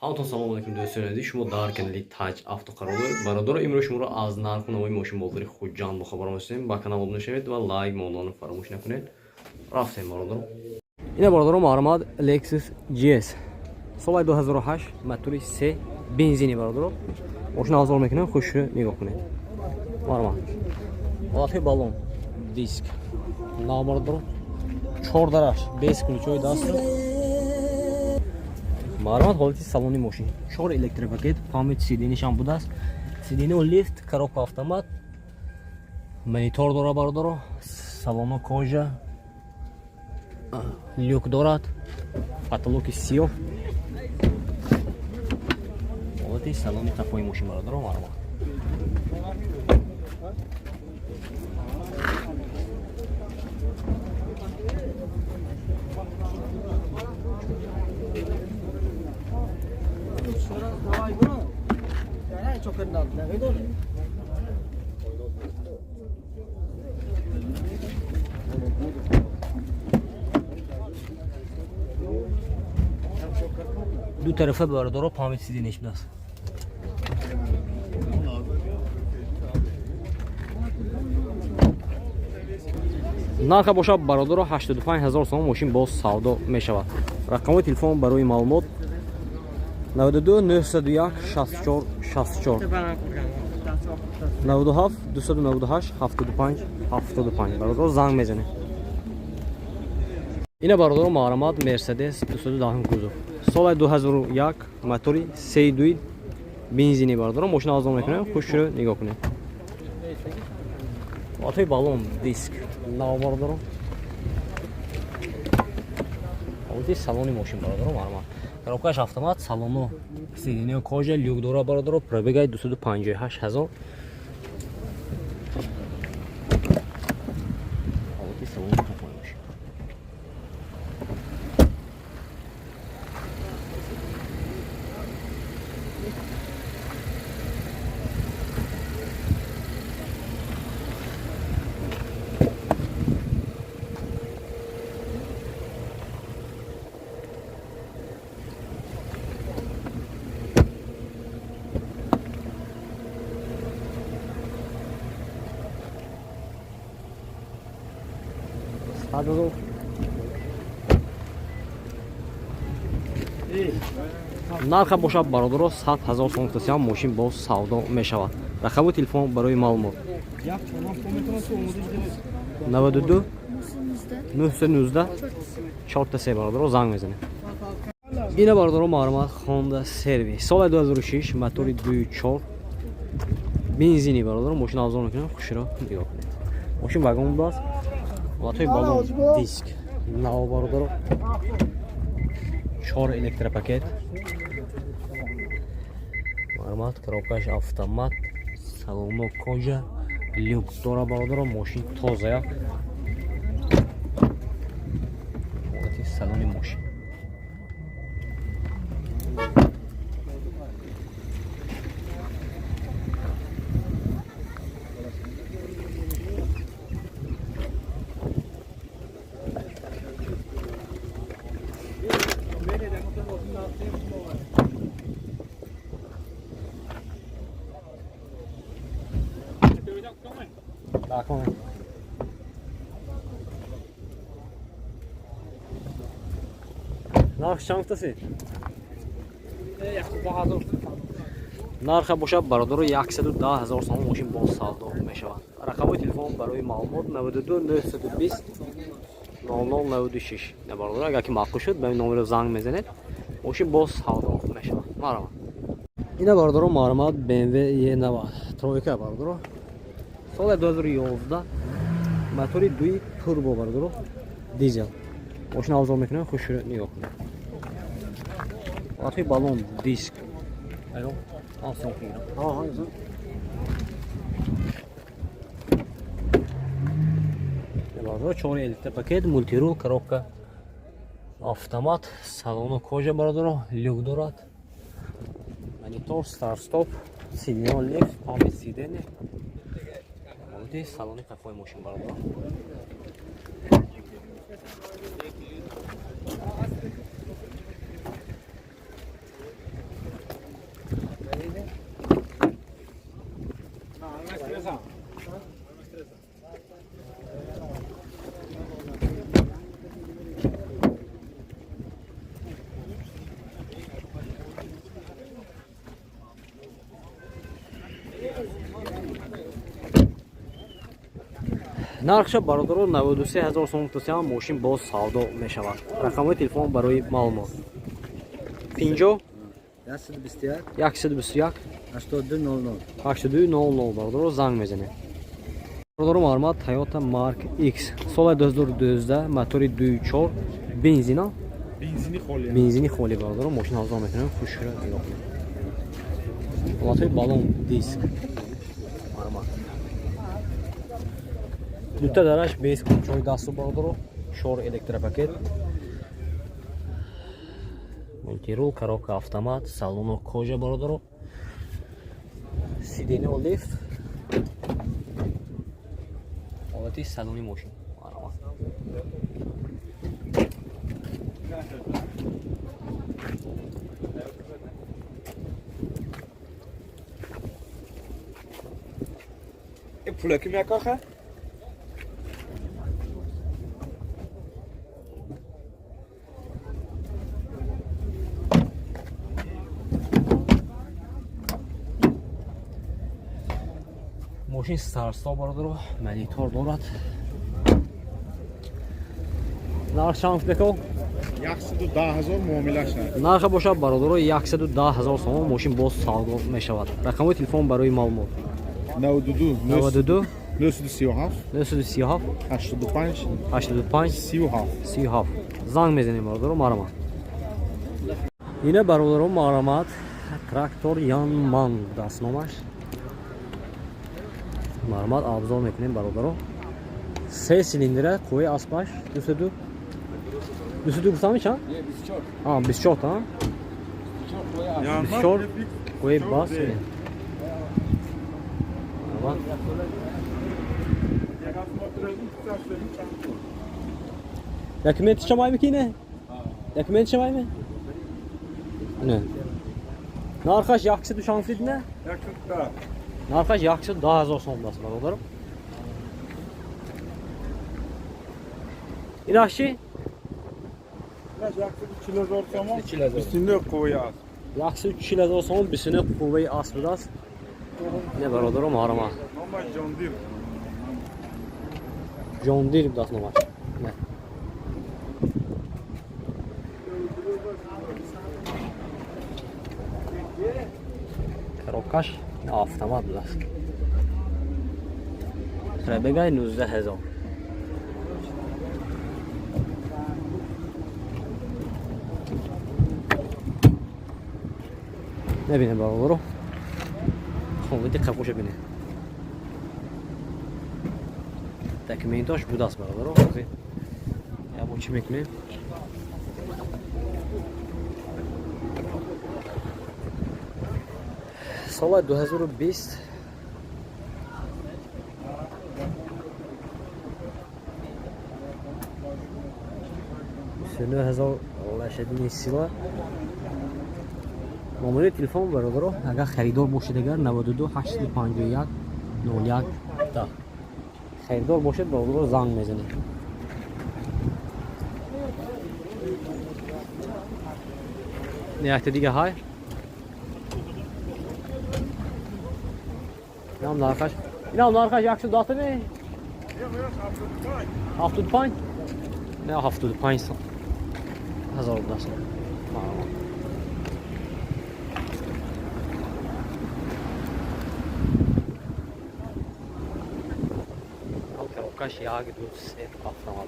Ҳаматон салом алейкум, дӯстони азиз. Шумо дар канали Таҷ Авто қарор доред. Бародаро, имрӯз шуморо аз нарху навои мошин бозори Хуҷанд бохабар ҳастем. Ба канал обуна шавед ва лайк монданро фаромӯш накунед. Рафтем, бародаро. Ина, бародаро, марҳамат, Lexus GS соли 2008, мотори 3 бензини. Бародаро, мошина азор мекунем, хуш нигоҳ кунед. Марҳамат, ҳолатҳои баллон, диск нав, бародаро, чор дараш без ключҳои дастро. Марҳамат, ҳолати салони мошин: чор электропакет, память сиденья шам будааст, сиденья лифт, коробка автомат, монитор дора, бародаро, салоно кожа, люк дорад, потолоки сиёҳ. Ҳолати салони қафои мошин, бародаро, марҳамат. Ду тарафа, бародаро, память сиденья ш будааст. Нарха бошад, бародаро, 85 ҳазор сомон, мошин боз савдо мешавад. Рақамҳои телефон барои маълумот: 92 901 64 64, 97 298 75 75. Бародаро, занг мезанед. Ина, бародаро, марҳамат, Мерседес 210 кузов, соли 2001, мотори 3.2 бензини. Бародаро, мошина азон мекунем, хушро нигоҳ кунед. Ҳолатҳои баллон, диск нав, бародаро. Ҳолати салони мошин, бародаро, марҳамат, коробкаш автомат, салоно сиденья кожа, люк дора, бародаро, пробегаи 258 ҳазор. Ҳолати салони қафои мошин. 100 ҳазор. Нарха бошад, бародаро, 100 ҳазор сом касиам, мошин боз савдо мешавад. Рақами телефон барои маълумот: 92 919 4 3. Бародаро, занг мезанед. Ина, бародаро, марҳамат, Хонда Серви, соли 2006, мотори 2.4 бензини. Бародаро, мошина авзор мекунем, хушро нигоҳ кунед. Мошин вагон будааст. Ҳолатҳои баллон, диск нав, бародаро, чор электропакет. Марҳамат, коробкаш автомат, салоно кожа, люк дора, бародаро, мошин тозая. Ҳолати салони мошин. Дакон. Нарх чанд гуфтаси? Нарха бошад, бародаро, 110 ҳазор сомон, мошин боз савдо мешавад. Рақамҳои телефон барои маълумот: 92 920 00 96. На, бародаро, агар ки маъқул шуд, ба ин номеро занг мезанед, мошин боз савдо мешавад. Марҳамат. Ина, бародаро, марҳамат, BMW E90 тройка, бародаро, соли 2011, мотори 2 турбо, бародаро, дизел. Мошина авзор мекунем, хуш нигоҳ кунед. Ҳолатҳои баллон, диск. Айро, ҳам мегирам. Бародаро, чор электропакет, мультирул, коробка автомат, салону кожа, бародаро, люк дорад, монитор, старт стоп, сиденья лифт, память сиденья. Ҳолати салони қафои мошин, бародаро. Нархша бародаро 93 ҳазор сом тусиам мошин боз савдо мешавад. Рақамҳои телефон барои маълумот 50 121 121 82 00 82 00 бародаро занг мезанед. Бародаро марҳамат, Toyota Mark X соли 2012, мотори 2.4 бензина, бензини холӣ. Бензини холӣ бародаро, мошин ҳазор метавонем хушра нигоҳ кунем. Ҳолатҳои балон диск. Марҳамат. Дута дараш без ключҳои дасту бародаро, чор электропакет. Мультирул, коробка автомат, салону кожа бародаро. Сиденье лифт. Ҳолати салони мошин. Марҳамат. Пулаки мекаха? Мошин старт-стоп бародаро, монитор дорад. Нарх чанд беко? 110 ҳазор муомила шад. Нарха бошад бародаро 110 ҳазор сомон мошин боз савдо мешавад. Рақамҳои телефон барои маълумот 92 92 937 937 85 85 37. 37 занг мезанем бародаро, марҳамат. Ина бародаро марҳамат, трактор Янман будааст номаш. Марҳамат, обзор мекунем бародаро. Се силиндра, қувваи аспаш 202 202 гуфтам чанд? 24. А, 24 а? 24 қувваи бас. Марҳамат. Документи шумо мекине? Документи шумо ме? Не. Нархаш 160 не? 110. Нархаш 110 ҳазор сом даст бародарам. Инаш чи? 140 ҳазор сомон. 29 қувваи асп. 140 ҳазор сом 29 қувваи асп будааст. Не бародарам, марҳамат. Номаш Ҷондир. Ҷондир будааст номаш. Не. Коробкаш автомат будааст. Пробегай 19 ҳазор. Набинем бародаро. Хонди қапоша бинем. Документош будааст бародаро. Ҳозир я бо чӣ мекунем? Соли 2020 ҳазор лошадиный сила. Номери телефон бародаро, агар харидор бошед, агар 92 851 01 10 харидор бошед бародаро, занг мезанед. Якта дига ҳай. Инам нархаш. Инам нархаш 110 не? 75? Не 75 сом. Ҳазор даст. Марҳамат. Коробкаш 1, 2, 3 автомат.